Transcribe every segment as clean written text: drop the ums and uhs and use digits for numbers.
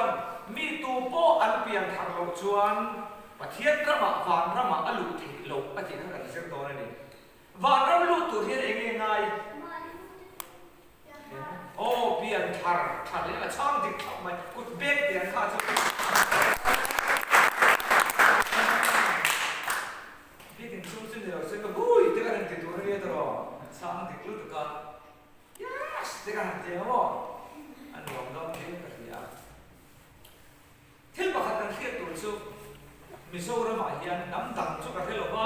chuan mi tu pawh an pian thar loh chuan Pathian ramah vanramah a luh theih loh a tih kha kan zir dawn a ni. Vanram lut tur hian eng nge ngai? Aw, pian thar tha leh a chhang dik thlap mai, kut beng te an kha chu. Biakin chung chu ni lo se ka hui te ka han ti tur a nia tawh, a chhang dik lutuk a. Yes! Te ka han ti ang maw? A nuam dawn hle ka hria. Thil pakhat kan hriat tur chu Mizoramah hian hnam dang chu ka hre lo va,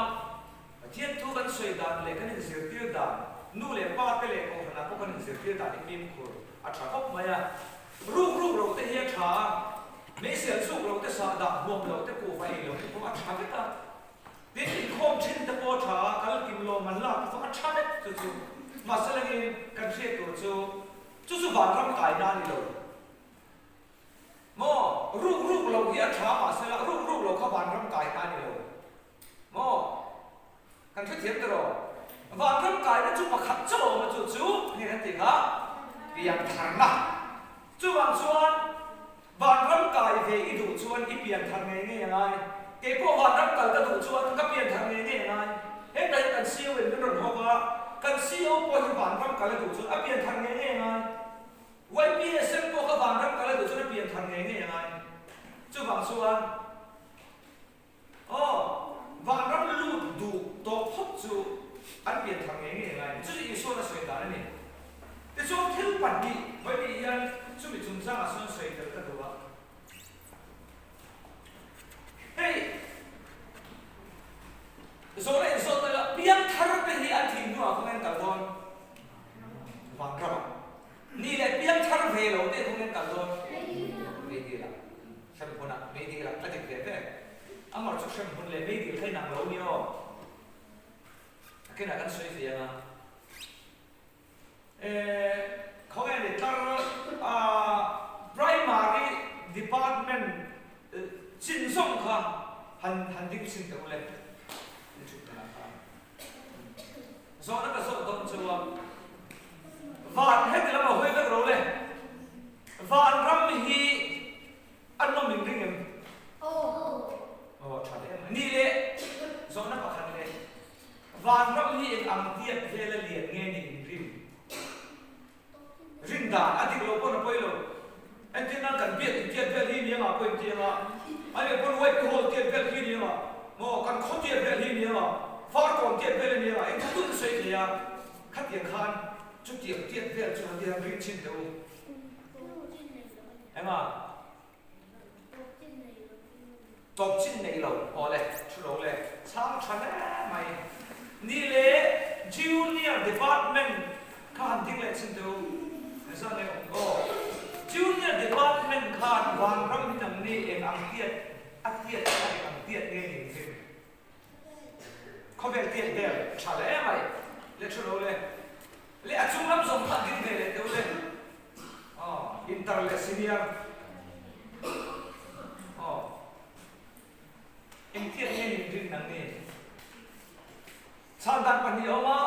Pathian thu kan sawi dan leh kan inzirtir dan, nu leh pa te leh kohhranah pawh kan inzirtir dan hi fimkhur a tha khawp mai a. Ruk ruk loh te hi a tha a, meisial chuk loh te sah dah hmuam loh te kuhva ei loh te pawh a tha vek a. Tin, inkhawm thin te pawh a tha a, kal kim lawm an lak te pawh a tha vek chu chu. Mahse langin kan hriat tur chu chu chu vanram kaina a ni lo. Maw? Ruk ruk loh hi a tha mahsela ruk ruk loh kha vanram kai kha a ni lo. Maw? Kan hrethiam ta rawh. Vanram kaina chu pakhat chauh a awm a chu chu nge kan tih kha? Piantharna. Chuvang chuan vanram kai ve i duh chuan i pianthar ngei ngei a ngai. Keipawh vanram kal ka duh chuan ka pianthar ngei ngei a ngai. Hetah hian kan CEO in min rawn hawk a, kan CEO pawh hi vanram kal a duh chuan a pianthar ngei ngei a ngai. YPSM pawh kha vanram kal a duh chuan a pian thar ngei ngei a ngai. Chuvang chuan aw vanram lut duh tawh phawt chu an pian thar ngei ngei a ngai. Chu chu Isua'n a sawi dan a ni. Tichuan thil pahnih vawinih hian chumi chungchangah sawn sawi tel ka duh a. Hei zawhna inzawt ila piang thar te hi an thih hnuah kawng en kal dawn vanramah. Ni leh piang thar ve lo te kawng en kal dawn meidil ah hremhmun ah meidil ah a dik ve ve amah chu hremhmun leh meidil kha inang lo ni aw a kenah kan sawi ve anga. Khawnge ni tlar a primary department chin zawng kha han han ding chhin teh u le ni thut danah khan zawhna ka zawh dawn chu a van heti lam a hawi vek ro le van ram hi a nawm in ring em aw tha hle mai ni le zawhna pakhat le Vanram hi eng ang tiat vel a lian nge ni in rin? Rin dan a dik lo pawn a pawi lo. Entir nan kan biak in tiat vel hi ni anga pawh in ti anga, a leh pawn YP Hall tiat vel khi ni anga, maw kan khaw tiat vel hi ni anga, Farkawn tiat vel a ni anga, eng thu tut a sawi thei a, khatiang khan chutiang tiat vel chu han ti han rin chhin teh u. Enga? Tawp chin nei lo aw le, thu lo le, chhang tha hle mai. Ni le Junior Department kha han ding leh chhin teh u, engzah nge awm aw. Junior Department khan vanram hi nang ni eng ang tiat a tiat kha eng ang tiat nge ning ring. Khawvel tiat vel tha hle mai le thu lo le. Le a chung lam zawng kha ding ve leh teh u le. Aw, inter leh senior. Aw. Engtiat nge min rin nang ni? Chhan dan pahnih a awm a,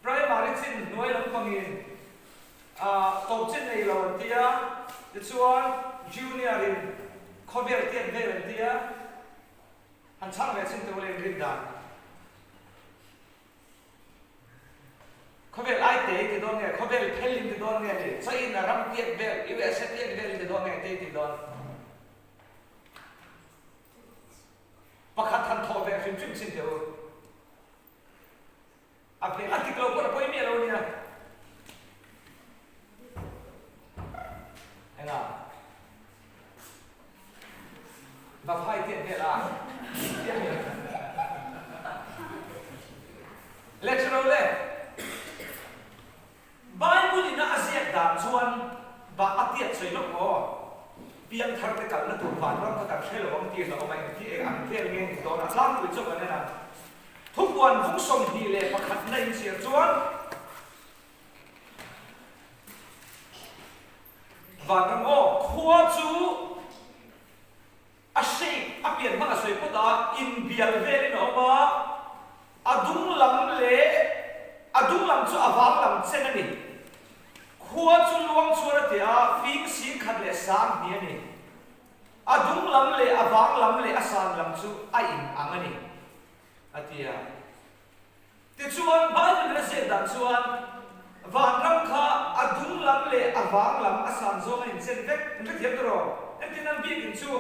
primary chin hnuai lampangin ah tawp chin nei lo an ti a, tichuan junior in khawvel tiat vel an ti a, han chhang ve chin teh u le in rin dan. Khawvel ai te i ti dawn nge, khawvel phel in ti dawn nge ni, China ram tiat vel, USA tiat vel in ti dawn nge te i ti dawn. Pakhat han thawh ve hrim hrim chin teh u. A hmel a dik lo pawn a pawi miah lo ania. Enga? Vaphai tiat vel a. Le thalo le. Bible in a a ziak dan chuan ba a tiat sawi lawk maw? Piang thar te kalna tur vanram kha kan hre lo ang tih hlauh awm a engti eng ang vel nge ni dawn a tlangpui chauh kan en a. Thupuan vung 21 na inchhiar chuan Vanram aw, khua chu a shape, a pian hmang a sawi phawt a, inbial velin a awm a, a dung lam leh a dung lam chu a vang lam chen a ni. Khua chu luang chuan a ti a, fing 10,000 leh 2000 a ni. A dung lam leh a vang lam leh a san lam chu a in ang a ni, a ti a. Tichuan, Bible a ziak dan chuan vanram kha a dung lam leh a vang lam a san zawng a inchen vek. In hrethiam ta rawh. Entirnan biakinn chu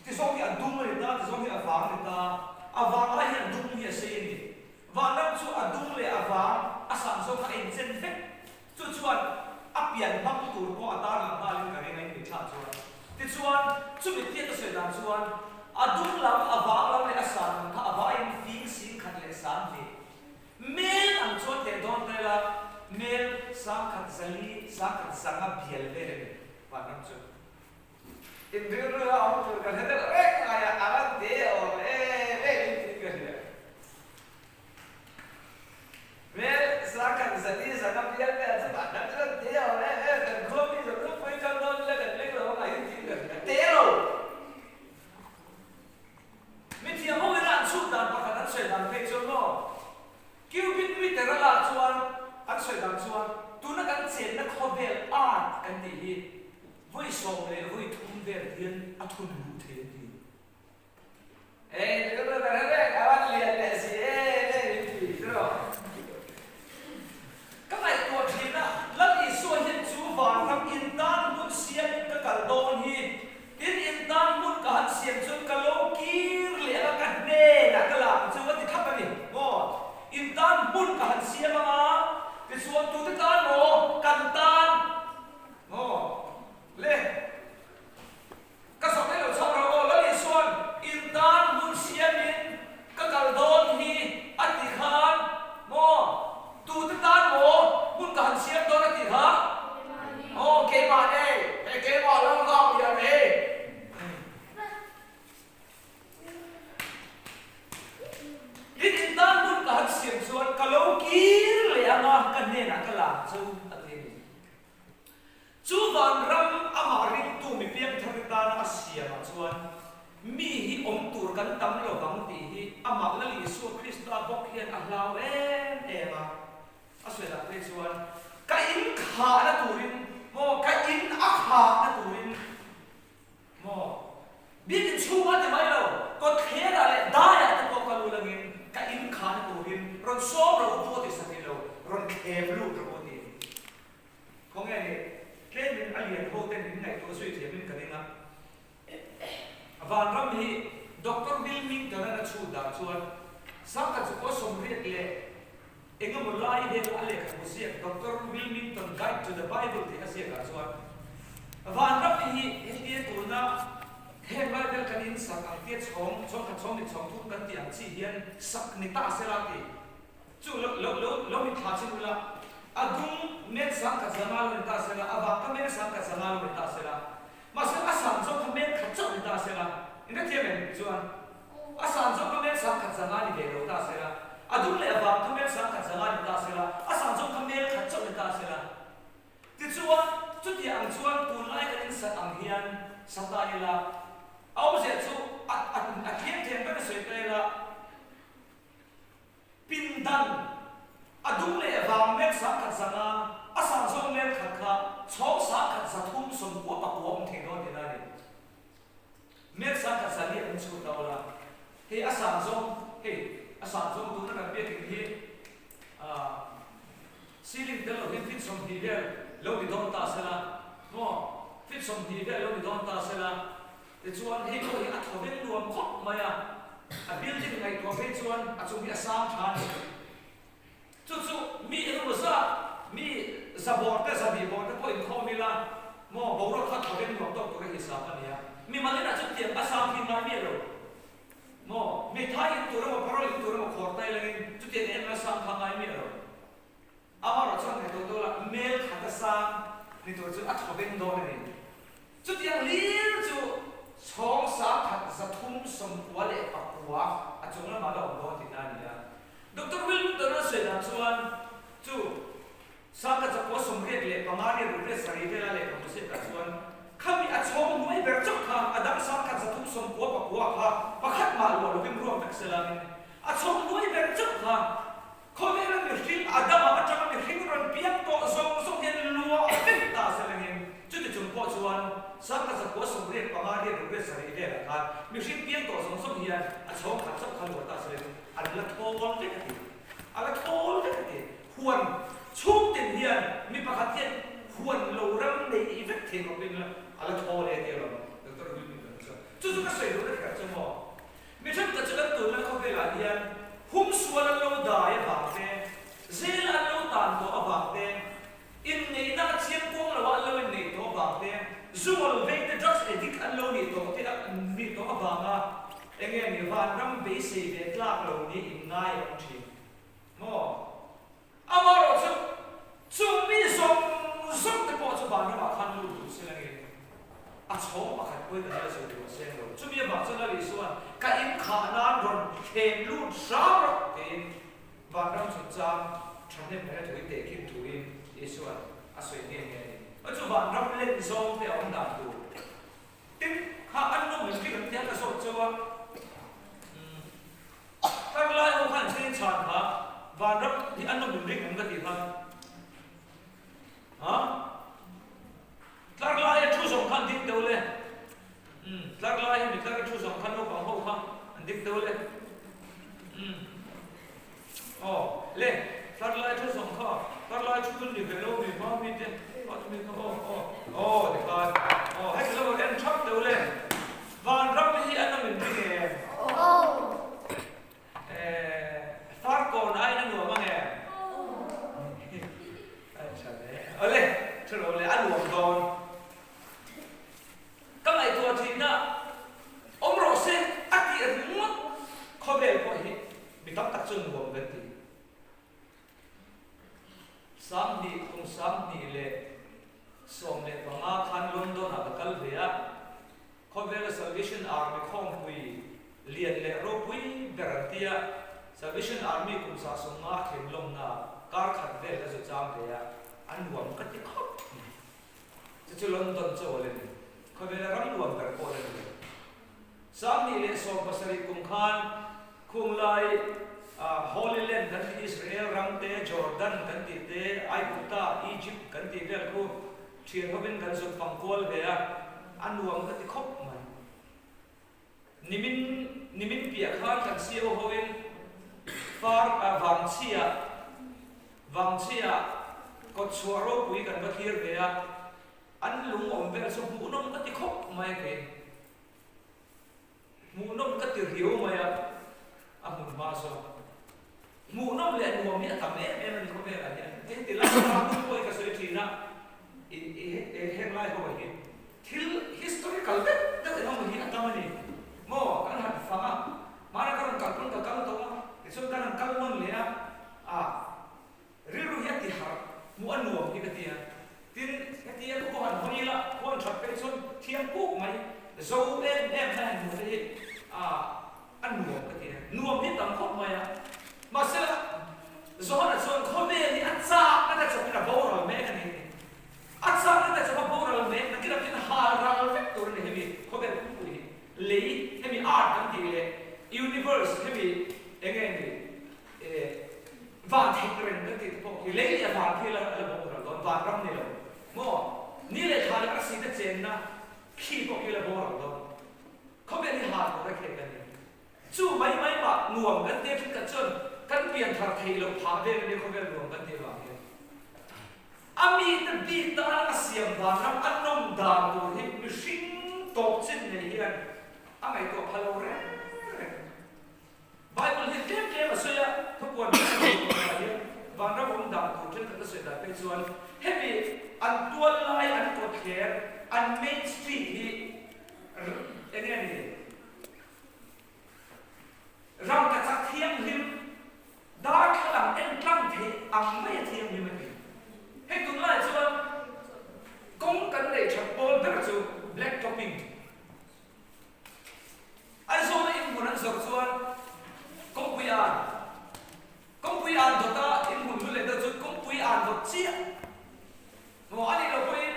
ti zawng hi a dung a ni ta, ti zawng hi a vang a ni ta. A vang lai hian a dung hi a sei a ni. Vanram chu a dung leh a vang a san zawng kha a inchen vek. Chu chuan a pian hmang tur pawh a tarlang nghalin ka ring a in mitthla chuan. Tichuan, chumi tiat a sawi dan chuan a dung lam, a vang lam leh a san lam kha a vaiin fing 10,000 leh 20. Mel ang chuan teh dawn ta ila, mel 1004, 1100 bial vel a ni vanram chu. In rilru a awm tur ka hre deuh reng mai a, a rawn ti awm em em in tiin ka hria. Hmel 1004 zanga bial vel chu mah kan rawn ti awm em em, kan khua mi zawng zawng pawhin kal dawn ila kan leng lo ang a in tiin ka hria. Te lo! Mithiam ho ina an chhut dan pakhat an sawi dan phei chuan maw Cubic meter a lak chuan an sawi dan chuan tuna kan chenna khawvel art kan tih hi Vawi 13 vel hian a thun luh thei an ti. Ei, ka rilru ka hre reng, a van lian leh si em em in ti tiraw? Ka ngaihtuah thin a, Lal Isua hian chu vanram in tan hmun siamin ka kal dawn hi, tin in tan hmun ka han siam chuan ka lo kir leh ang a, ka hnenah ka la ang chu a ti thlap a ni maw? In tan hmun ka han siam ang a, tichuan tute tan maw? Kan tan. Maw le, ka zawh rei lo chauh rawh aw, Lal Isuan in tan hmun siamin ka kal dawn hi a ti khan maw, tute tan maw hmun ka han siam dawn a ti kha? Aw keimah nei, hei keimah lo nghak lian hei. Tin in tan hmun ka han siam chuan ka lo kir leh anga ka hnenah ka lang chu a ti a ni. Chu vanram amah ringtu mi piangthar te tana a siamah chuan mi hi awm tur kan tam lo vang tih hi amah Lal Isua Krista bawk hian a hlau em em a. A sawi dah phei chuan ka in khahna turin maw ka in a khahna turin maw biakinn chhungah ti mai lo kawtthlerah leh daiah te pawh ka lu langin ka in khahna turin rawn sawm rawh u pawh ti satih lo rawn thlem lut rawh u ti. Khawnge ni, tlemin a lian ho ten min ngaihtuah zui thiamin ka ring a. Vanram hi Doctor Bill Mington-a'n a chhut dan chuan Sangkhat chu 80 leh engemaw lai vel a lehkhabu ziak Doctor Bill Mington Guide to the Bible tih a ziakah chuan Vanram hi hetia tuna heng lai vel kan insak ang tia chhawng chhawng khat chhawng leh chhawng thum kan tih ang chi hian sak ni ta sela tih Chu lo lo lo lo min thla chin ula, a dung mel 10,500 lo ni ta sela, a vang kha mel 10,500 lo ni ta sela, mahse a san zawk kha mel khat chauh ni ta sela, in hrethiam em? Chuan a san zawk kha mel 10,500 ni ve lo ta sela, a dung leh a vang kha mel 10,500 ni ta sela, a san zawk kha mel khat chauh ni ta sela. Tichuan, chuti ang chuan tunlai kan insak ang hian sa ta ila, a awmzia chu a a a thiam thiam ber a sawi ta ila, Pindan a dung leh vang mel 10,500, a san zawng mel khat kha chhawng 1399 awm thei dawn tihna a ni. Mel 10,400 an chhut ta ula, hei a san zawng, hei a san zawng tuna kan biakin hi ceiling tel lo hian feet 20 vel lo ni dawn ta sela maw, feet 20 vel lo ni dawn ta sela, Tichuan hei pawh hi a thaw veng nuam khawp mai a, a building ngaihtuah phei chuan a chung hi a sang tha a ni. Chu chu mi engemaw zat, mi za bawr te 200 bawr te pawh inkhawm ila maw boruak kha thaw veng nuam tawk tur a hisap a ni a. Mimal inah chuan tiang a sang khi ngai miah lo maw, hmeithai in tur emaw parol in tur emaw khawr tai langin chutiang em a sang kha ngai miah lo. Amaherawh chuan ngaihtuah dawn a, mel khat a sang ni tur chu a thaw veng dawn a ni. Chutiang hlir chu chhawng 1399 a chung lamah la awm dawn tihna a ni a. Doctor Will Newton-a sawi dan chuan chu 1985 riat ruk riat sarih vela lehkhabu ziakah chuan khami a chhawng hnuai ber chauh kha a dang 1399 kha pakhat mah luah lovin ruak vek selangin a chhawng hnuai ber chauh kha Khawvela mihring Adama atanga mihring rawn piang tawh zawng zawng hian luah. Sangha zakua 85 riat ruk riat sarih velah khan mihring piang tawh zawng zawng hian a chhawng khat chauh kha luah ta se an la thawl vek a ti. A la thawl vek a ti. Huan chhung tin hian mi pakhat hian huan lo ram nei vek thei khawpin a la thawl e tia lawm Doctor Wilmington chuan. Chu chu ka sawi duhna kher chu maw? Mi thenkhat chu kan tunlai khawvelah hian humsual an lo dai avang te, zel an lo tan tawh avang te, Inneihna a chiang kuang lo a an lo inneih tawh avang te, zu ngol vei te, drugs addict an lo nih tawh te nih tawh avanga eng nge ni vanram beisei ve tlak lo ni inngai a awm thin maw? Amaherawh chu chung mi zawng zawng te pawh chu vanramah khan lut duh se langin a chhawng pakhat pawhin an la zui duh a seng lo. Chumi avang chuan Lali chuan ka inkhah nan rawn thlem lut hram rawh tiin Vanram chungchang thahnem ngaihna thu hi tehkhin thuin Isua'n a sawi nghe nghe a ni. A chu vanram len zawng te a awm dan tur. Tin, kha an nawm in ring an tia ka zawt chauh a. Umm, thar lai ho khan chheng chhan kha vanram hi an nawm in ring ang ka tih kha. Ha? Tlar laia thu zawng khan ding deuh le. Umm, tlar lai hi mi tlar a thu zawng khan naupang ho kha an ding deuh le. Umm, aw, le, tlar lai thu zawng kha, tlar lai thu chu ni ve lo mi hma mi te, aw chu mi kha aw, aw, aw tikhan, aw, heti lo en thap deuh le. Vanram hi an awm in ring em? Aw. Eh, Farkawn aiin a nuam ang em? A tha hle. Awle, thu lo le, a nuam dawn. Ka ngaihtuah thinna awm rawh se a tih ringawt khawvel pawh hi mi tam tak chuan nuam kan ti. 2000 kum 2015 khan London-ah ka kal ve a. Khawvela Salvation Army khawmpui lian leh ropui ber an ti a, Salvation Army kum 150 a thleng lawmna kar khat vel ka zu chang ve a, a nuam ka ti khawp mai. Chu chu London chaw a la ni. Khawvela ram nuam ber pawh a la ni lo. 2017 kum khan khunglai Holy Land kan tih Israel ram te, Jordan kan tih te, Aigupta, Egypt kan tih vel khu Thian hovin kan zuk fang kual ve a, a nuam ka ti khawp mai. Nimin nimin piah khan kan CEO hovin far ah Vangchhia Vangchhia kawtchhuah ropui kan va thlir ve a, an lung awm vel chu hmuhnawm ka ti khawp mai a kei. Hmuhnawm ka ti riau mai a, a hmun hma zawk. Hmuhnawm leh nuam hi a tam em em a ni khawvelah hian. Heng ti lai hma tum pawh hi ka sawi thin a, i i heng lai ho hi thil historical deuh deuh eng emaw hi a tam a ni. Maw kan han fang a, hmana ka rawn kal pawn ka kal tawh a, tichuan kan han kal nawn leh a, ah Rilru hi a ti harh, hmuh a nuam hi ka ti a. Tin, heti a khua han hawn ila, khua an that phei chuan thiam kuk mai, zo em em mai han hmuh te hi a nuam ka ti a. Nuam hi tam khawp mai a. Mahsela, Johana chuan khawvel hi a chak na te chawpin a boral mek a ni a ti. A chak na te chawp a boral mek, nakin ah chuan hal ral vek tur a ni hemi khawvel pumpui hi. Lei, hemi earth kan tih leh universe hemi eng nge ni? Van theih reng kan tih te pawh khi lei leh van khi la la boral dawn, van ram ni lo maw? Ni leh thla leh arsi te chenna khi pawh khi la boral dawn. Khawvel hi hal tur a khek a ni. Chu mai mai mah nuam kan tia thenkhat chuan kan pian thar theih loh phah vel a nia khawvel nuam kan tih vang hian. A mite bik tan a siam vanram a nawm dan tur hi mihring tawp chin nei hian a ngaihtuah pha lo reng reng. Bible hi tlem tlem a sawi a, thupuan hmasa lo tur ah hian vanram awm dan tur thenkhat a sawi dan phei chuan hemi an tual lai an kawtthler an main street hi eng nge ni rangkachak thianghlim darthlalang en tlang theih ang mai a thianghlim a ti. Hei tunlai chuan kawng kan neih that pawl ber chu black topping. Aizawla inhmun an zawrh chuan kawngpui an kawngpui an dawta inhmun lu leh deuh chu kawngpui an dawt chiah maw a nih loh pawhin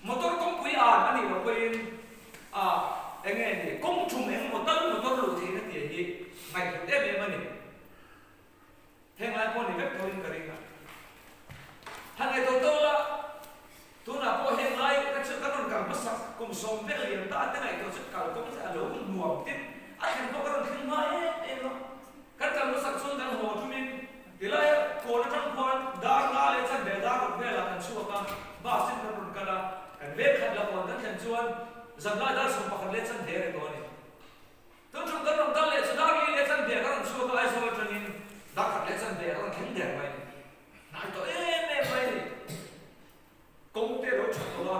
motor kawngpui an a nih loh pawhin ah eng nge ni kawng thum eng emaw tal motor luh theihna tih hi ngaihhlut em em a ni. Heng lai pawh ni vek thoin ka ring a. Han ngaihtuah tawh la, tunah pawh heng lai ka chu ka rawn kal hmasak. sawm vel liam ta te ngaihtuah chu kalkawng te a lo nuam tin a thlen pawh ka rawn thleng hma em em a. Kan kal hmasak chuan kan haw thumin tilaia kawn atang khuan dar nga leh chanve dar ruk velah kan chhuak a, bus in kan rawn kal a, kan veng khat la kawn kan thlen chuan zanlai dar 11 leh chanve reng tawh a ni. Tun tum kan rawn kal leh chu dar li leh chanve ka rawn chhuak a, Aizawl atangin dar khat leh chanve a rawn thleng der mai a ni. Hnai tawh em em mai a ni. Kawng te lo tha tawh a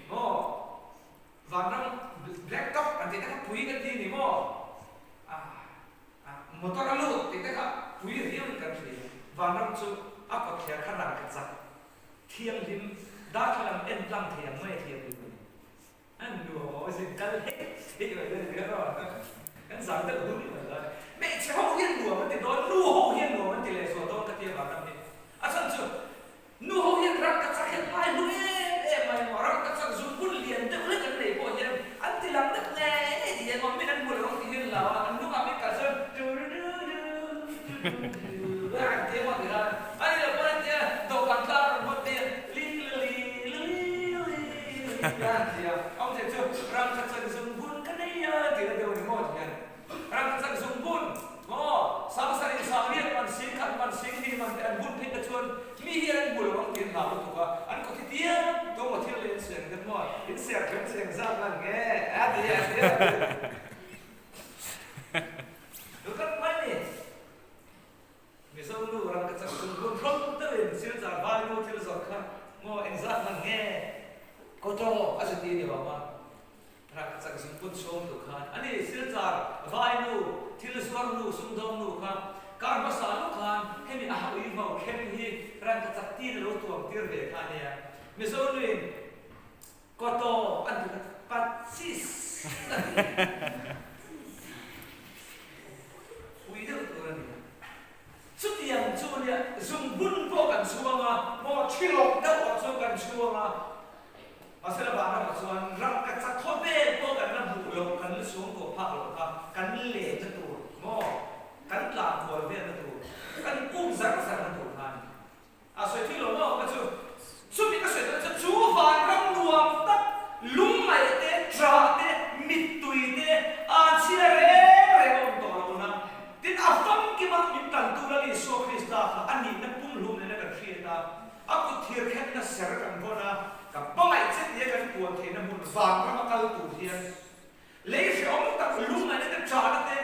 maw? Vanram black top an tih te kha pui kan ti a ni maw? Ah motor a lut tih te kha pui riau in kan hria. Vanram chu a kawt thler kha rang ka chak thianghlim darthlalang en tlang thei ang mai a thianghlim a ni. An nuam aw zin kal hek hek mai dawn nia rawn kan zang deuh hun mai dawn. Hmeichhe ho hian nuam an ti dawn, nu ho hian nuam an ti leh zual dawn ka ti avang hi. A chhan chu nu ho hian ram ka chak hian ngai hlu em em mai maw, ram ka chak zung hun lian deuh hlek an nei pawh hian an ti lang deuh ngei ngei ti hian maw min an hmu lo ang tih hian lau a, an hnungah min kal chuan tu ru du du tu ru du an ti a maw ti khan a ni lo pawn an ti a, dawhkan tlang an rawn hawn te li li li li Mizo nu ram ka chak chung hun hrang deuhin Silchar vai nu thil zawrh kha maw engzat man nge Koto a zeti ni vang a, ram ka chak zung pun chhung tu khan a ni Silchar vai nu thil zuar nu sumdawng nu kha kar hmasa lawk khan hemi a ha ui vau khem hi ram ka chak tin a lo tuam tir ve kha a nia Mizo nuin Koto an ti kha Pachis a ti. Pui deuh tur a ni a. Chutiang chu nia zungbun pawh kan chhuang a, maw thilawk deuh ah chuan kan chhuang a, mahse la vanramah chuan rangkachak khawvel pawh kan la hmuh loh, kan la chhuang tawh phak loh kha kan lenna tur maw, kan tlan kual velna tur, kan um zar zarna tur kha a ni. A sawi thil lo maw ka chu? Chumi ka sawi tawh chu chu vanram nuam tak lungngaih te, ṭah te, mittui te, an chhia reng reng a awm tawh lo na. Tin, a famkima min tantu Lal Isua Krista kha a nihna pumhlum nena kan hriat a, a kut thir khenna ser kan vawn a, ka hmangaih che tia kan puan theihna hmun vanrama kal tur hian Lei hrehawm tak lungngaihna te, ṭahna te,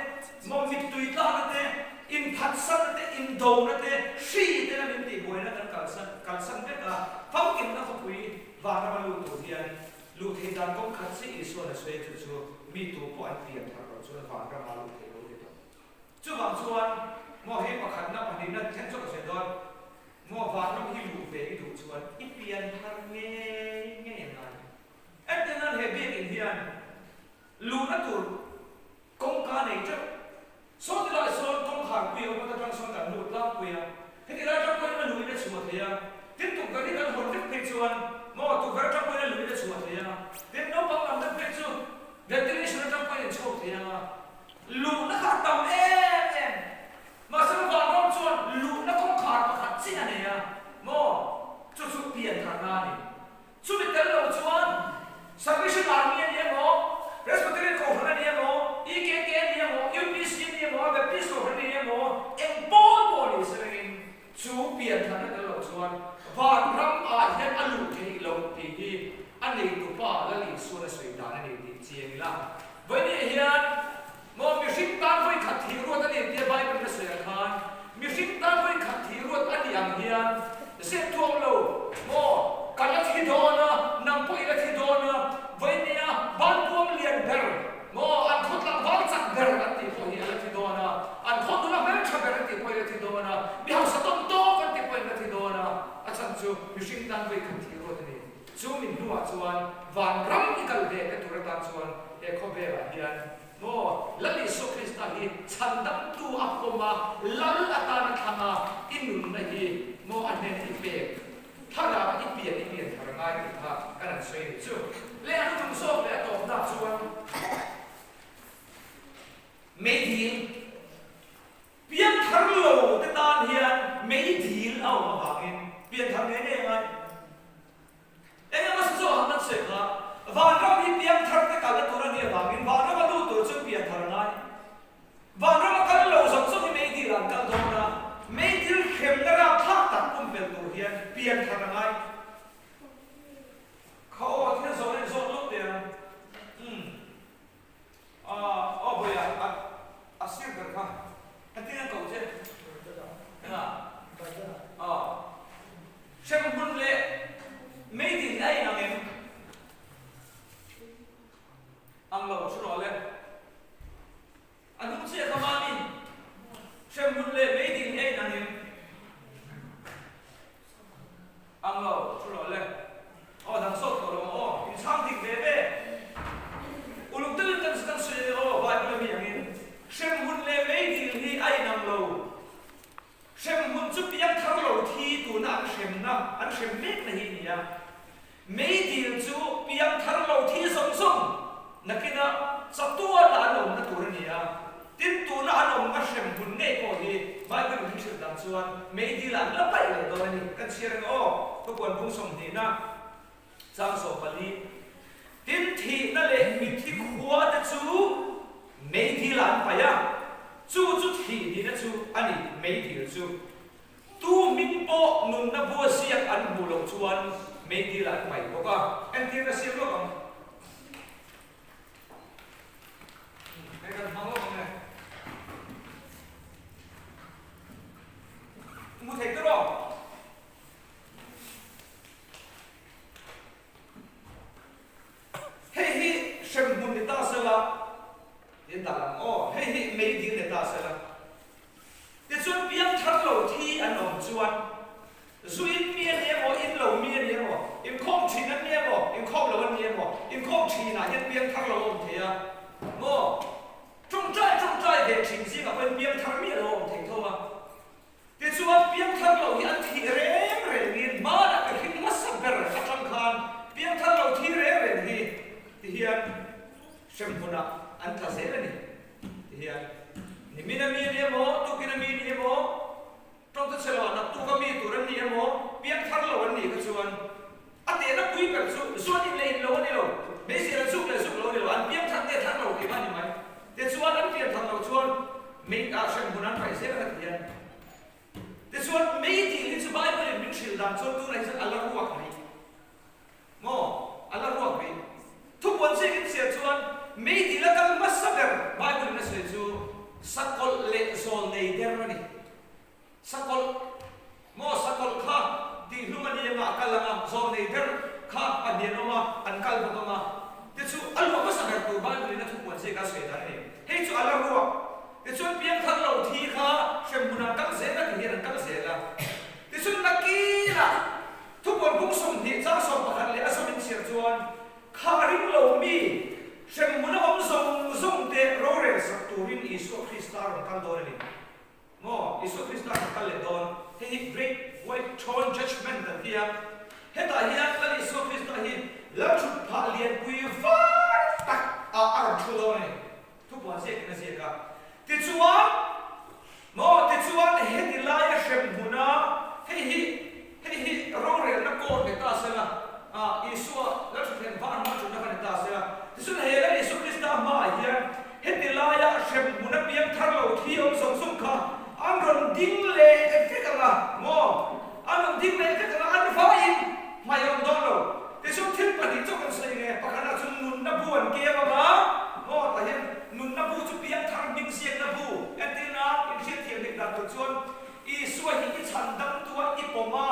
maw mittui tlakna te, inphatsanna te, indona te, hri tena min tihbuaina kan kalsan kalsan vek a, famkimna khawpui vanrama lut tur hian luh theih dan kawng khat chiah Isua'n a sawi chu chu mi tu pawh an pian thar loh chuan vanrama luh theih lo ti tawh. Chuvang chuan maw hei pakhatna pahnihna thleng chu ka sawi dawn, maw vanram hi luh ve i duh chuan i pian thar ngei ngei a ngai. Entir nan he biakinn hian luhna tur kawngka nei teuh. Saw ti lai sawn kawngkhar pui a awm a, ta tang sawn kan lut tlangpui a, heti lai tang pawhin a luhin a chhuah thei a, tin tukverh hi kan hawn vek phei chuan maw tukverh atang pawhin a luhin a chhuah thei a, tin naupang lam deuh phei chu ventilation atang pawhin in chhuak thei ang a, luhna kha a tam em em. Mahse Vanram chuan luhna kawngkhar pakhat chiah a nei a, maw chu chu pian tharna a ni. Chumi tel lo chuan Salvation Army a ni emaw, Presbyterian Kohhran a ni emaw, EKK a ni emaw, UPC a ni emaw, Baptist Kohhran a ni emaw, eng pawl pawh ni se rengin chu piantharna tel lo chuan vanram ah hian a luh theih loh tih hi a neitupa Lal Isuan a sawi dan a ni tih chiang ila. Vawinia hian maw mihring tan vawi khat thih ruat a ni tia Bible in a sawi ang khan mihring tan vawi khat thih ruat a nih ang hian zep tuam lo maw ka la thi dawn a, nang pawh i la thi dawn a, vawinia banpuam lian ber maw an khaw tlangval chak ber an tih pawh hi a la thi dawn a, an khaw nula hmeltha ber an tih pawh hi a la thi dawn a, mi hausa tawn tawk an tih pawh hi a la thi dawn a, a chhan chu mihring tan vawi khat thih ruat a ni. Chu min hnuah chuan vanram i kal ve te tur atan chuan he khawvelah hian maw Lal Isua Krista hi chhandamtu a pawm a, Lal atana thlang a, i nunna hi maw a hnen i pek thar a, i pian i pian thar ngai tih kha kan han sawi ni chu. Leh a hnung zawk leh a tawpna chuan meidil Pianthar lo te tan hian meidil a awm avangin pianthar ngei ngei a ngai. Eng emaw sa zawh han kan sawi kha, vanram hi piang. Nakinah chatuana an awmna tur a ni a, tin tuna an awmna hremhmun ngei pawh hi Bible in hrilh dan chuan meidil ah an la paih leh dawn a ni. Kan chhiar ang aw, Thupuan bung sawmhnihna chang 14. Tin thihna leh mitthi khua te chu meidil ah an paih a, chu chu thih nihna chu a ni, meidil chu. Tu hming pawh nunna bua ziak an hmuh loh chuan meidil an paih bawk a, entir ka siam lawk ang. Hei kan hmang lawk ang e. Hmu thei ta rawh. Hei hi hremhmun ni ta sela, in dah ang aw, hei hi meidil ni ta sela. Tichuan piangthar lo thi an awm chuan zu in mi a ni emaw, in lo mi a ni emaw, inkhawm thin an ni emaw, inkhawm lo an ni emaw, inkhawm thinah hian piangthar lo a awm thei a maw? Tawngtai tawngtai ve thin zingah pawhin piangthar miah lo a awm thei tho a. Tichuan piangthar lo hi an thih reng rengin hmanah ka hring hmasa ber atang khan piangthar lo thi reng reng hi tihian hremhmunah an tla zel a ni. Ti hian, Nimin a mi a ni emaw, tukin a mi a ni emaw, tawngte chhe loah naktuk a mi tur an ni emaw, piangthar lo an nih kha chuan a tehna pui ber chu zuan in leh in lo a ni lo, meizial an zuk leh zuk lo a ni lo, an piangthar nge thar lo tih kha a ni mai. Tichuan an pianthar loh chuan mei ah hremhmun an paih zel a ti hian. Tichuan mei tih hi chu Bible in min hrilh dan chuan tunah hi chuan a la ruak rih. Maw? A la ruak rih. Thupuan ziakin chhiar chuan meidil a kal hmasa ber Bible in a sawi chu sakawlh leh zawl nei der a ni. Sakawlh, maw sakawlh kha tihhlum a ni anga a kal anga, zawl nei der kha pahnih an awm a, an kal bawk anga. Tichu a luah hmasa ber tur Bible in a thupuan ziak a sawi dan a ni. Hei chu a la ruak. Tichuan piangthar lo thi kha hremhmun an kal zel a ti hian an kal zel a. Tichuan nakinah Thupuan bung 20 chang 11 leh a zawm inchhiar chuan kha ring lo mi hremhmun a awm zawng zawng te rorel sak turin Isua Krista rawn kal dawn a ni. Maw? Isua Krista rawn kal leh dawn. Hei hi Great White Throne Judgement an ti a. Hetah hian Lal Isua Krista hi Lalthut phah lianpui var tak ah a rawn thu dawn a ni. Thupuan ziakin a ziak a. Tichuan, maw, tichuan heti laia hremhmuna hei hi, hei hi rorelna court ni ta sela, ah, Isua Lalhruthlen var hma ṭhutna kha ni ta sela, tichuan he Lal Isua Krista hmaah hian heti laia hremhmuna piangthar lo thi awm zawng zawng kha an rawn ding leh vek ang a, maw, an rawn ding leh vek ang a, an vaiin hmai a awm dawn lo. Tichuan thil pahnih chauh kan sawi nge, pakhatah chuan nunna bu an keu ang a, maw, tah hian Nunna bu chu piangthar hming ziakna bu entirna inhriatthiam hek dan tur chuan Isua hi i chhan damtu a i pawm a,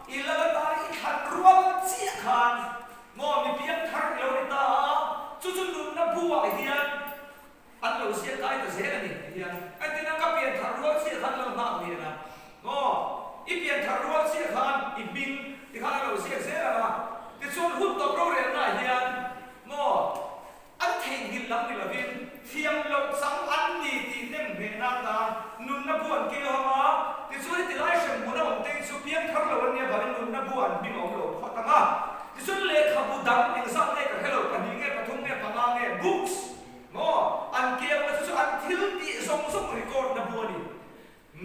i lal atana i thlan rual chiah khan maw mi piangthar i lo ni ta a, chu chu nunna bu ah hian an lo ziak kai ta zel a ni ti hian entirna ka pianthar rual chiah khan lal nghak lian a maw i pianthar rual chiah khan i hming ti khan a lo ziak zel ang a, tichuan hun tawp rorelna ah hian maw An theihnghilh lam ni lovin thiam loh chang an ni tih nem nghehna atan nunna bu an keu hang a, tichuan heti lai hremhmun a awm te hi chu piangthar lo an nia vangin nunna bu an hming a awm lo phawt ang a. Tichuan lehkhabu dang engzat nge ka hre lo, pahnih nge pathum nge panga nge books maw an keu ang a chu chu an thil tih zawng zawng record na bu a ni.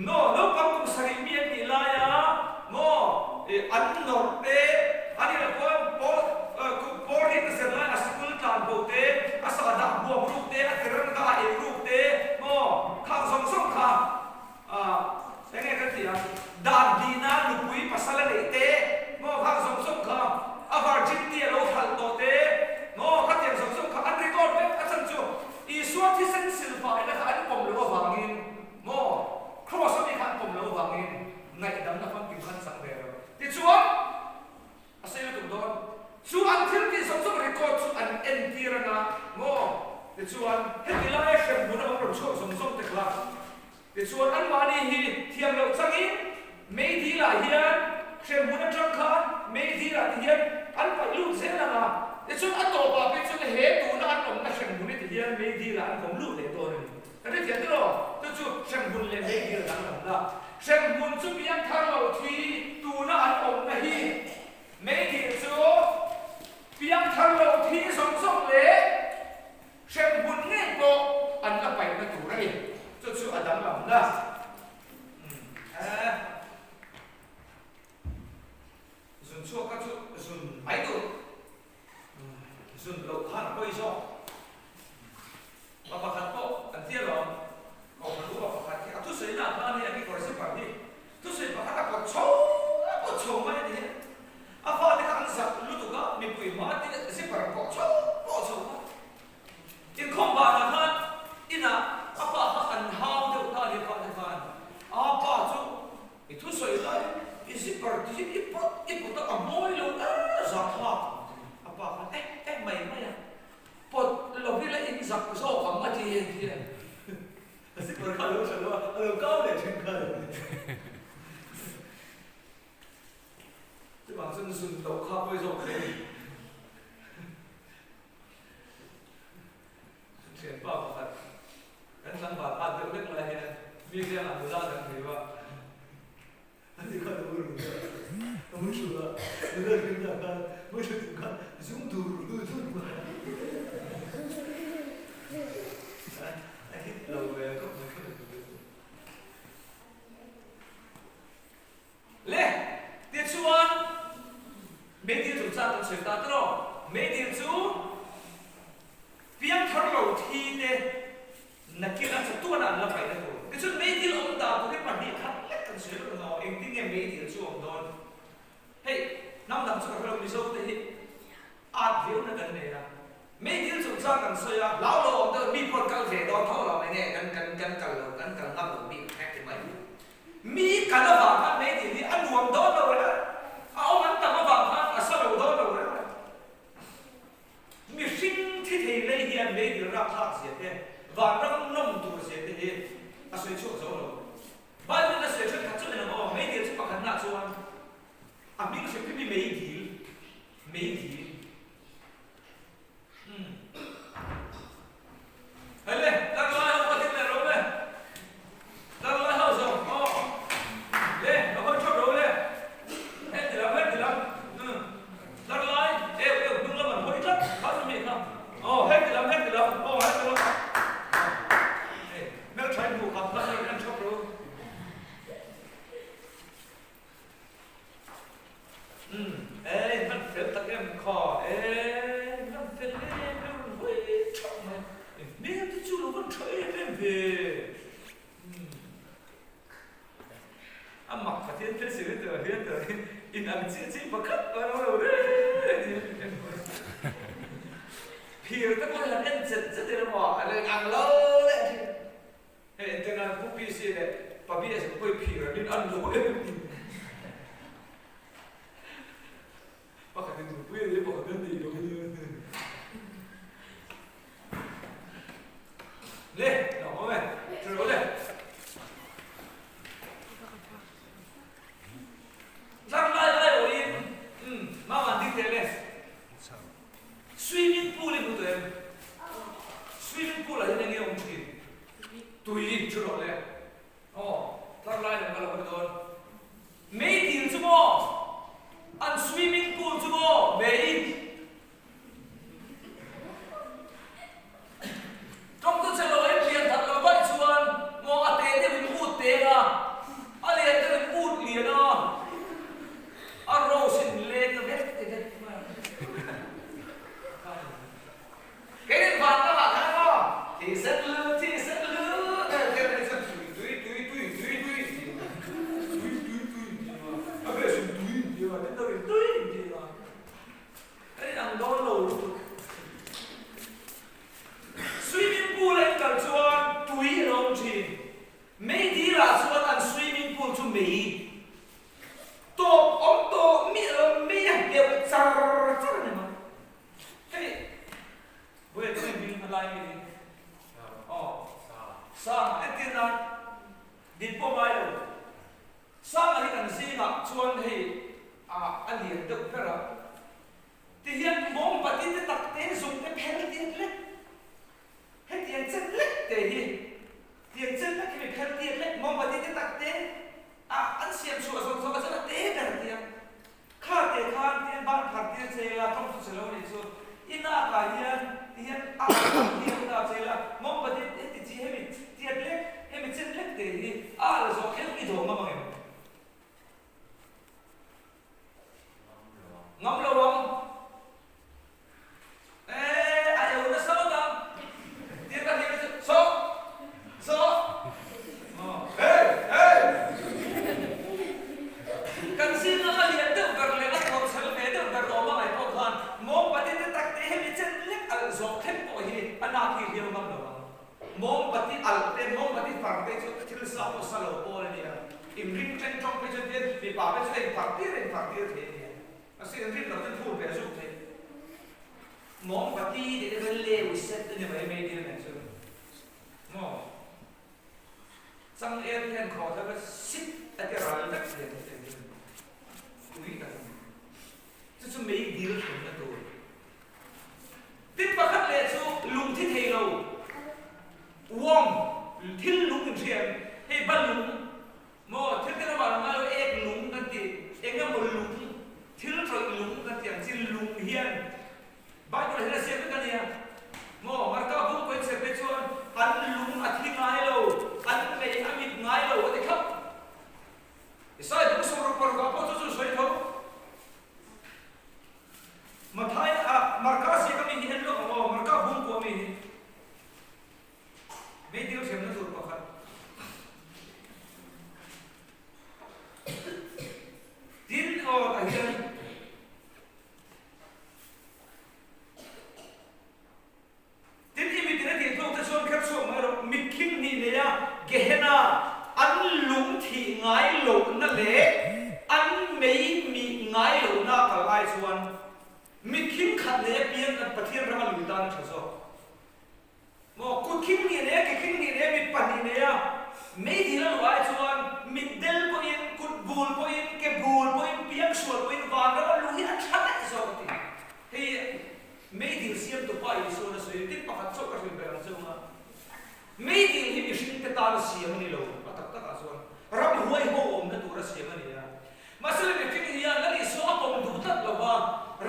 Maw naupang kum sarih mi an nih laia maw an nawrh te, an inah khuan pawl kum pawl riat a zer lai a sikul tlan bo te, a sa dah hmuam ruk te, a tirang kha a ei ruk te, maw khang zawng zawng kha eng nge kan tih ang, dan hnihna nupui pasal a neih te, maw khang zawng zawng kha a virginity a lo hralh tawh te, maw khatiang zawng zawng kha an record vek a chan chu Isua thisen silfaina kha an pawm loh avangin Maw? Kraws a mi kha an pawm loh avangin ngaihdamna famkim khan chang ve lo. Tichuan, a sei lutuk dawn. Chu an thil tih zawng zawng record chu an entir anga maw? Tichuan, heti laia hremhmun a awm rawn chhuak zawng zawng te kha. Tichuan, anmahni hi thiam loh changin meidil ah hian hremhmun atang khan meidil ah ti hian an paih lut zel anga. Tichuan, a tawpah phei chuan he tuna an awmna hremhmun hi ti hian meidil ah an vawm lut leh dawn a ni. Ka hre thiam tiraw? Chu chu hremhmun leh meidil danglamna. Hremhmun chu piangthar lo thi tuna an awmna hi meidil chu piangthar lo thi zawng zawng leh Zun loh khan a pawi zawk. Pa pakhat pawh kan tia lawm. Kohhran upa pakhat hi a thusawi na khan hei a kekawr zipper hi thusawi pakhat a pawt chho a pawt chho mai a ni hi. A fate kha an zak lutuk a, mipui hma te zipper pawh chho pawh chho kha. Inkhawm banah khan inah a pa kha an hau deuh ta a ni a fate khan. A pa chu I thusawi lai i zipper ti hi i pawt i pawt a, a mawi lo er zak thlak a pa khan eh eh mai mai a, pawt lo hi la in zak zawk ang a ti en hian a zipper kha a lo tha lo a, a lo kau leh thin kha a ni. Chuvang chuan zun loh kha pawi zawk hle a ni. Thianpa pakhat kan tlangval at deuh hlek lai hian mi vengah nula kan hmu a, a ni kha lo ru a, a mu thu a, nula hlimna khan mu thu chung khan zum dur dur dur mai a, a hit lo ve khawp mai kha ka ti ve. Le, tichuan meidil chungchang kan sawi ta tawh. Meidil chu piangthar lo thi te nakin a chatuan a an la paihna tur. Tichuan meidil awm dan tur hi pahnihkhat lek kan sawi reng a, engtin nge meidil chu awm dawn? Hei, hnam dang chu ka hre lo, Mizo te hi at viauna kan nei a. Meidil chungchang kan sawi a, hlau lo awm deuh mi pawh an kal ve dawn tho lo, enge kan kan kan kal lo, kan kal ngam lo bik ang hek ti mai. Mi kal avang khan meidil hi a nuam dawn lo reng a, a awm an tam avang khan a sa lo dawn lo reng a. Mihring thi thei lei hian meidil rakthlak zia te, vanram nawm tur zia te hi a sawi chhuak zo lo. Bible-in a sawi thenkhat chu en ang aw, meidil chu pakhatnaah chuan a hming hrim hrim hi meidil, meidil. Umm. Hei le, Darlai ho kha ding leh ro le. Darlai ho zawng, aw. Le, lo hawi thap ro le. Heti lam, heti lam. Umm. Darlai, eu, eu, hnung lam an hawi tlat, kha chu mi kha. Aw, heti lam, heti lam, aw, heti lam. Hei, hmeltha in hmuh khat kha chuan en thap ro. Umm eh in hman fel tak em kha eh in hman fel em em rawn hawi thap mai in hmel te chu lo van tha em em ve umm a mak Pathian thil si rin tur hian tur hi in ang chiah chiah pakhat pawh an awm lo reng reng phir te pawh hi han en chet chet ila maw a lo in ang lo leh thin. Hei entirna Pu PC leh Pa BS ang pawhin phir an in an lo em ti. Pakhat in nupui a nei a, pakhat in a nei lo a nia. Le, lo awm e, ṭha lo le. Tlang lai lai awhin, umm, mama an ding teh le. Swimming pool i hmu tawh em? Swimming pool ah hian enge awm thin? Tui thu rawh le. Aw, tlar lai lam ka lo hawi dawn. Mei dil chu maw? An swimming pool chu maw? Mei. Tawng chu che lo em lian that lo vaih chuan maw a te deuh in ut teng a, a lian deuh in ut lian a, a rose in leng na vek te vek mai a. Kei in van lamah khan maw thisen lu thisen lu vel te mai chuan tui tui tui tui tui tui in ti a, tui tui tui in ti a, a bes in tui in ti a, tin deuh in tui in ti a. Ka in ang dawn lo lutuk. Swimming pool a in kal chuan tui a lo awm thin. Meidil ah chuan an swimming pool chu mei tawp awm tawh miah lo mei a hleuh char char a ni mai. Hei Buai tawng in hming a lai mi hi. Aw Sang entir nan din pawh ngai lo. Sanga hi kan zingah chuan hei a lian deuh ber a, tihian mawng pati te tak te zung te phel tiat lek, hetiang chen lek te hi, tiang chen lek hi mi phel tiat lek, mawng pati te tak te a an siam chhuah zawng zawng ah chuan a te ber tia, kha te khan tihian ban phar tir che ila tawng chu che lo nih chu, i nak ah hian tihian a alh tir ta che ila, mawng pati heti chi hemi tiat lek, hemi chen lek te hi a alh zawh kher i dawng ngam ang em? Ngam lo ang. ti hliau ngam lo ang. Mawmbati alh te, mawmbati far te chu thil sa pawh sa lo pawl a nia. Inring ṭeng ṭawng phei chuan tian mipa phei chu a infar tir a infar tir thei a nia. Mahse inrin loh chuan phur ve a zuk thei. Mawmbati tih te chuan leu set a ni mai mai dil nen chuan maw. Changel hian khaw thar kha sip a ti ral vek thei ang tih ang chu ui tak a ni. Chu chu mei dil hremna tur. Tin pakhat leh chu lungthi thei lo, worm, thil lung inhriam, hei ba lung maw thil te ramah lo ngai lo ek lung kan ti, eng emaw lung, thil tawih lung kan ti ang chi lung hian Bible hian a ziak vek a nia maw, Marka bung pawhin chhiar phei chuan an lung a thi ngai lo, an mei a mit ngai lo a ti thlap. Isaiah bung sawmruk parukah pawh chu chu sawi tho. Matthai ah Marka ziak ami hi en lawk ang aw, Marka bung pawh ami hi meidil hremna tur pakhat. Tin aw tah hian Tin, i mitin a tih tluk te chuan kher chhuak mai rawh. Mitkhing hnih neia Gehenna an lung thih ngai lohna leh an mei mih ngai lohna a kal ai chuan mitkhing khat nei apiang kan Pathian rama lui tan a tha zawk. Maw, kut khing hnih neia, ke khing hnih neia, mit pahnih neia mei dil a luh ai chuan mit del pawhin, kut bul pawhin, ke bul pawhin, piang sual pawhin vanram a luh hi a tha daih zawk a ti. Hei mei dil siamtu pa Isuan a sawi tin pakhat chauh ka hrilh ber ang che u a. Mei dil hi mihringte tan a siam a ni lo, a tak takah chuan ramhuai ho awmna tur a siam a ni a. Mahse le mihring hian Lal Isua a pawm duh tlat lo va,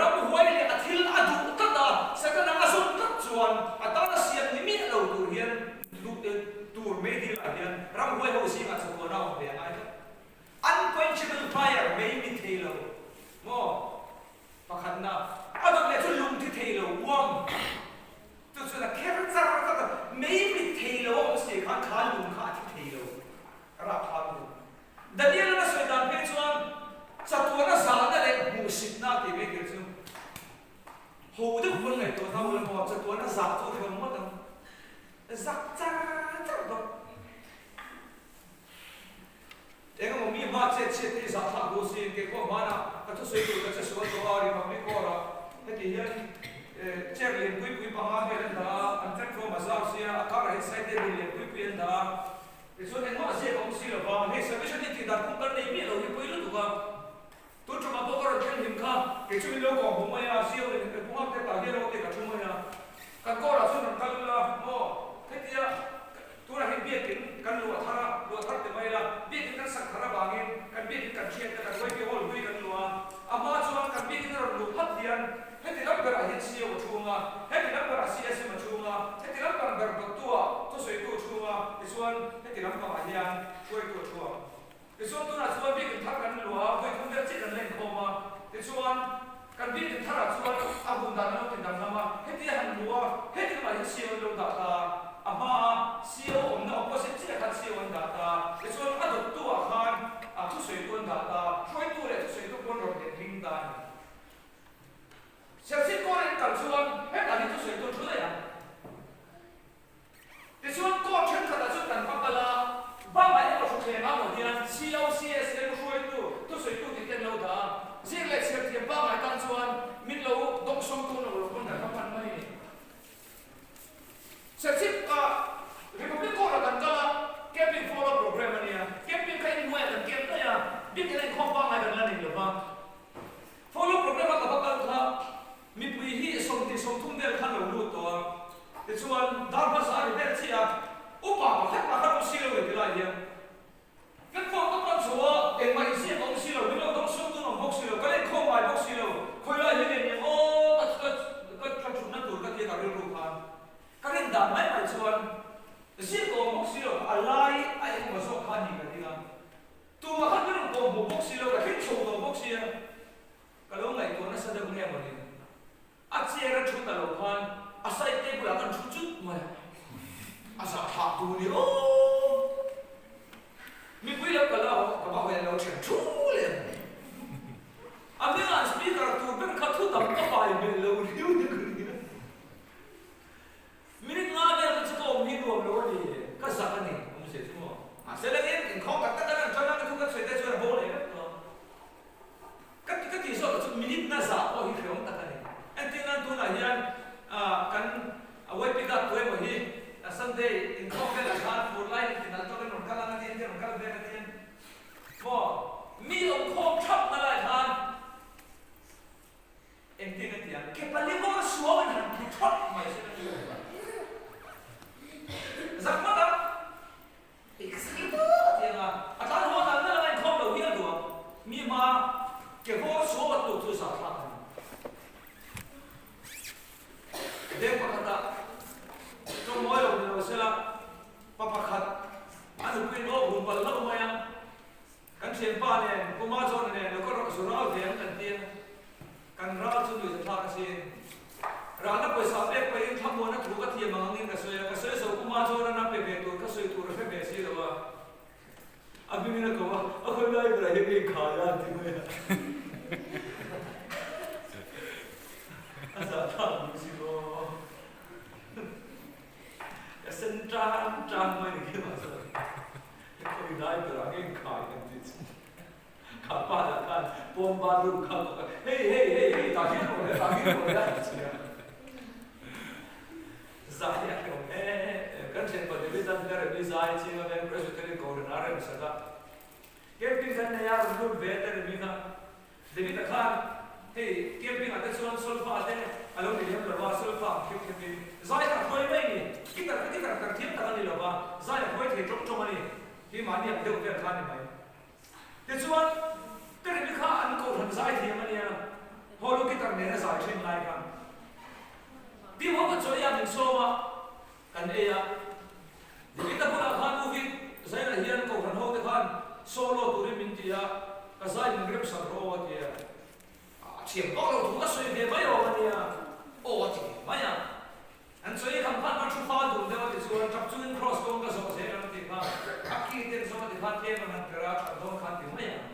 ramhuai leh a thil a duh tlat a, Setana a zawm tlat chuan a tana siam ni miah lo tur hian duh tur meidilah hian ramhuai ho zingah chatuan a awm ve a ngai tlat. Unquenchable fire, mei mi thei lo maw? Pakhatna, a dawt leh chu lungthi thei lo, warm, chu chuan a kher char tlat a, mei mit thei lo a awm si khan kha lung kha a thi thei lo, rapthlak lutuk. Daniel-a'n a sawi dan phei chuan chatuana zahna leh hmuhsitna tih mai kher chu ho deuh pawn ngaihtuah ta ula maw, chatuana zah chu a hrehawm ngawt ang, zak char char bawk. Eng emaw mi hma chet chhiat te i zah thlak duh sin, kei pawh hmanah ka thusawi tur ka che sual tawh a, Republic Hall-ah heti hian chair lian pui pui panga vel an dah a, an platform a zau sia, a karah hian side table lian pui pui an dah a. Tichuan engmah ziak a awm si lo va, hei submission hi tih dan phung kan nei miah lo hi pawi lutuk a, tun ṭumah pawh ka rawn thleng hlim kha, kei chu min lo kawng hmu mai a, zio in ka pu nghak te tah hian rawh te ka ṭhu mai a, kan kawrah chuan rawn kal ula maw, hetia tunah hian biakin kan luah thar a, luah thar ti mai ila, biakin kan sak thar avangin kan biakin kan hriat te kan YP Hall hlui kan luah a, a hma chuan kan biakin a rawn luh phat hian Heti lam berah hian CEO a chhung a, heti lam berah CSM a chhung a, heti lam pang ber dawttua thusawitu a chhung a, tichuan heti lam pangah hian hruaitu a chhuak. Tichuan tunah chuan biakinn thar kan luah a, vawi thum vel chiah kan lenkhawm a, tichuan kan biakinn tharah chuan a hun dan an lo ti danglam a, heti a han luh a, heti lamah hian CEO an lo dah ta, a hmaa CEO awmna opposite chiah khan CEO an dah ta, tichuan a dawttuah khan thusawitu an dah ta, hruaitu leh thusawitu pawn rawn letling ta a ni. Serchhip court in kal chuan hetah hi thusawi tur thu daih ang. Tichuan court thenkhatah chuan kan va kal a, bangah emaw thutthleng ah maw hian COCS emaw hruaitu thusawitu tih te an lo dah a, zir leh chhiar thiam pangngai tan chuan min lo dawngsawng tur lo lo pawn kan va pan mai a ni. Serchhip ah Republic Court ah kan kal a, camping follow program a nia, camping kha inhnuaiah kan camp daih a, biakinn a inkhawm pangngai kan la nei lo va. Follow program a ka va kal kha mipui hi 20, 30 vel khan lo lut tawh a, tichuan dar hmasa a ri vel chiah a, upa pakhat mah khan awm si lo e ti lai hian platform ka pan chho a, engmah inziak a awm si lo, min lo dawng sum tun awm bawk si lo, ka lenkhawm ngai bawk si lo, khawi lai hi nge ni aw ka ka ka thutna tur ka tia ka rilru khan ka rin dan mai mai chuan ziak a awm bawk si lo, a lai a engemaw zawk kha a ni ka ding a. Tumah khan ka rawn kawm hmuh bawk si lo, ka thleng chho tawh bawk sia, ka lo ngaihtuah nasa deuh nge mawni. A chair a thu ta lo khan a side table ah kan thu chut mai a, a zah thlah tur ni aw. Mipui lo kal a, ka va hawi an lo then thu leh ang. A hmingah speaker tur ber kha thu tam ka pai hmel lo riau ni ka nia. Minute nga. ṭhawt mai sin a ti. Zak ngawt ang. Ih ka sak i tawp a ti ang a, a tlan haw nal nal anga inkhawm lo hial duh ang. Mi hma ke vawr suau a tluk chu zahthlak a ni. Deng pakhatah tawng mawi lo ni lo sela, pa pakhat a nupuiin aw hum palh hlauh mai a, Kan thianpa nen, Pu Majawna nen lo ka rawh zu ral ve ang kan ti a, kan ral chu nuih zathlak a sin. Ralna pawisa pek pahin thlamuana thu ka thiam ang angin ka sawi a, ka sawi zo Pu Majawna na pe ve tur ka sawi tur a hre ve si lo a, a hmingin a ko a, a khawi lai berah hian ka inkhai a an ti mai a. A zahthlak duh si maw. Ka sen tan tan mai ni khi mahse. Khawi lai berah nge inkhai kan tih chu. Kha pa lah khan pawn bathroom kha a kawk a, hei hei hei hei tah hian rawn le tah hian rawn le a ti che a. Zai hi a hlawm em em. Kan thianpa David an ka rem i zai chiang a veng Presbyterian Kohhran a rem sak a. Camping kan nei a rawn lut ve ta rem i kha. David-a khan hei camping-ah te chuan solfa te a lo ni lem lo va, solfa ang khep khepin zai kha a hruai mai a ni. Guitar kha guitar kar thiam tak a ni lo va, zai a hruai thei tawng tawng a ni. Keimahni ang deuh vel kha a ni mai. Tichuan, Teremi kha an kohhran zai thiam a nia, holo guitar nena zai thin lai kha. Team ho kha chaw ei a min sawm a, kan ei a. David-a bulah khan U Vik Zaina hian kohhran ho te khan solo turin min ti a, ka zai min rem sak rawh aw a ti a. A thiam vak lo thu ka sawi ve mai awm a nia, aw a ti ve mai a. An sawi kham khan ka thu fal dun deuh a ti chuan tap chungin cross kawng ka zawh zel ang tih kha a ki ten zawng a ti khan tlem an han per a, that dawn khan ti mai ang.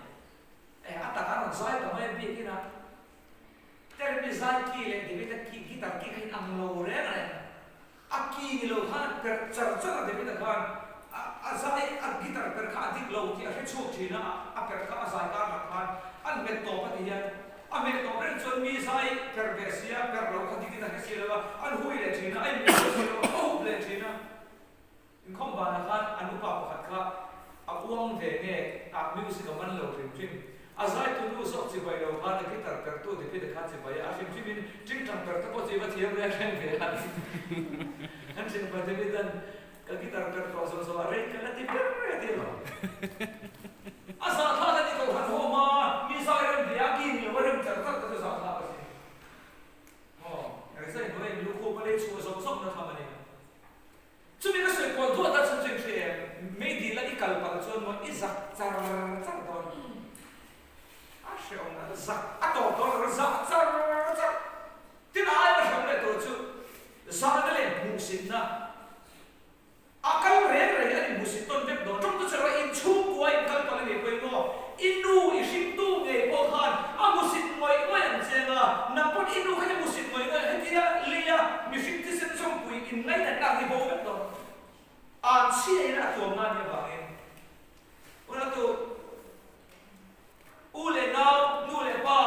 E a tak a rawn zai ta mai a biakin a. Termi zai ki leh David-a ki guitar ki kha in ang lo reng reng. A ki ni lo khan a perh char char a David-a khan a a zai a guitar perh kha a dik lo tih a hre chhuak thin a, a perh kha a zai kar lah khan an hmet tawp a ti hian a hmet tawp reng chuan mi zai perh ve sia perh lo kha dikin a hre si lo a, an hui leh thin a, a inhmet leh si lo a, a hup leh thin a. Inkhawm banah khan an upa pakhat kha a uang ve nge a music a man lo hrim hrim. A zaitu nu zawk chibai lo khan a guitar perhtu David-a kha chibai a, a hrim hrimin tingtang perh te pawh chi va thiam reng reng ve a ni. Kan thianpa David-a'n ka guitar perh tawh zawh zawh a rei ka la ti ber a ti lo. A zahthlak a ni ko han hawm a, mi zai rem ve a, ki ni lo a rem char char te chu zahthlak a si. Maw, engzah in hnuai in lukhup a lei chhuah zawk zawk na tham a ni. Chumi ka sawi kual duat a chhan chu in hre em? Meidil a i kal palh chuan maw i zak char char dawn? A hreawm na zak a tawp dawn lo zah char char. Tin a aia hreawm leh tur chu zahna leh hmuhsitna a kal reng reng hi an inhmuhsit tawn vek dawn. Tawng chu chero inchhungkua in kal palh a nih pawhin maw i nu i hringtu ngei pawh khan a hmusit ngawih ngawih ang che anga nang pawn i nu kha i hmusit ngawih ngawih ang hetia leia mihring thisen zawmpui inngainatna ang hi bo vek dawn. An chhiain a tuamna a nih avangin Unatu u leh nau, nu leh pa,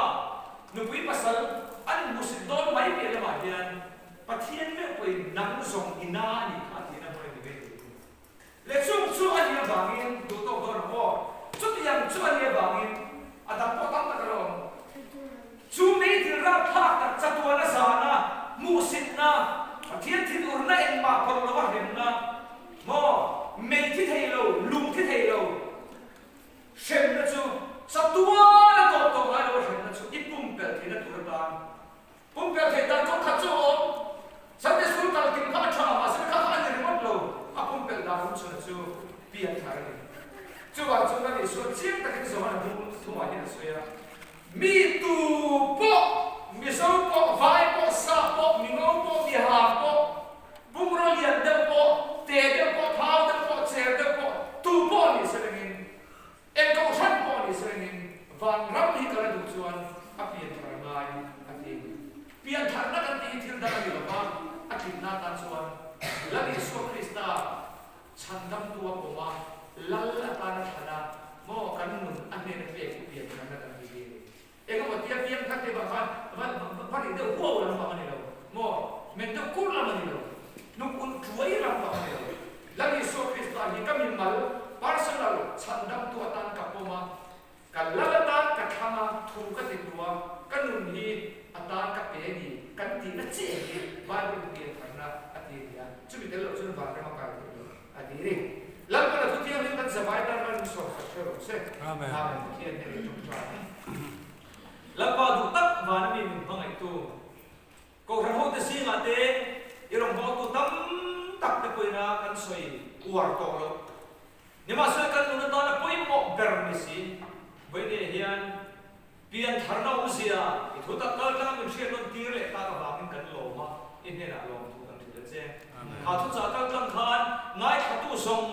nupui pasal an inhmusit dawn mai piah lamah hian Pathian meuh pawhin nang zawng i na a nih kha tiin a hmuh a ni mai thei. Leh chung chu a nih avangin duh tawk dawn ang aw. Chutiang chu a nih avangin a dang pawh tam tak a lo awm. Chu meidil rapthlak tak chatuana zana, hmuhsitna, Pathian thinurna engmah pawlh lova hremna, maw, mei thi thei lo, lung thi thei lo hremna chu chatuana tawp tawh ngai lo a hremna chu i pumpelh theihna tur atan Pumpelh theih dan kawng khat chu a awm. Sunday School kal kim kha a tha, mahse kha kha a ni ringawt lo. A pumpelh dan awm chhun chu pian thar a ni. Chuvang chuan kan Isua chiang takin Johana hmung thumah hian a sawi a, Mi tu pawh, Mizo pawh, Vai pawh, Sa pawh, Mingo pawh, Mihang pawh, bungraw lian deuh pawh, te deuh pawh, thau deuh pawh, cher deuh pawh, tu pawh ni se rengin, Eng kohhran pawh ni sengin vanram hi ka la duh chuan a pianthar ngai a ti. Piantharna kan tih hi thil dang a ni lo va, a tlinna atan chuan Lal Isua Krista chhandamtu a pawm a, Lal atana thlan a, maw kan nun a hnena pek hi piantharna kan tih hi a ni. Engemaw tia piangthar te vang khan va ri deuh huau lam pang a ni lo maw, men deuh kur lam a ni lo, hnuk ulh tuai lam pang a ni lo. Lal Isua Krista hi ka mimal, personal, chhandamtu atan ka pawm a, ka lal atan ka thlang a, thu ka ti hnu a, ka nun hi atan ka pe a ni kan tihna chiah hi Bible. dil i. Lalpan a thu thianghlim kan zavai tan mal min sawm sak hreh rawh se. Amen. Pathian hneh leh tawngtai. Lalpa duh tak vana mi min hmangaihtu Kohhran hote zingah te i rawngbawltu tam tak te pawhin a kan sawi uar tawh loh. Nimahsela kan nun atana pawimawh ber ni si. Vawinia hian pian tharna awmzia i thu tak kal tlanga min hriat nawn tir leh tak avangin kan lawm a, i hnenah lawmthu kan hrilh a che. Kha thuchah kal tlang khan ngaithlatu zawng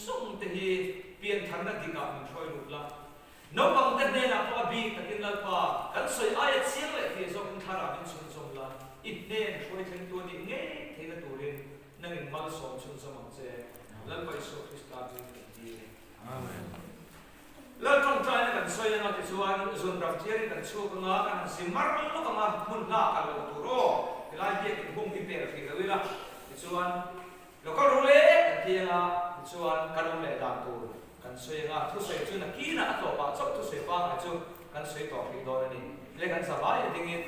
zawng te hi pian tharna dikah min hruai lut la. Naupangte hnenah pawh a bik takin Lalpa, kan sawi aia chiang leh fiah zawkin thlarah min chhunzawm la, i hnen hruai thlengtu a nih ngei theihna turin nangin malsawm chhunzawm ang che. Lalpa Isua Krista hmingin kan ti. Amen. Lal tawngtaina kan sawi anga tichuan zun ram thiarin kan chhuak anga kan han si mar lawk anga hmun hla kal loh tur aw tilai biakin hung hi pel hrih lo ila tichuan lo kal ru le kan ti anga tichuan kan awm leh dan tur kan sawi anga thusawi chu nakinah a tawpah chauh thusawi pangngai chu kan sawi tawh hrih dawn a ni. Tle kan zavai a dingin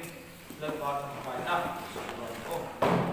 Lalpa tawngtaina sawi dawn aw.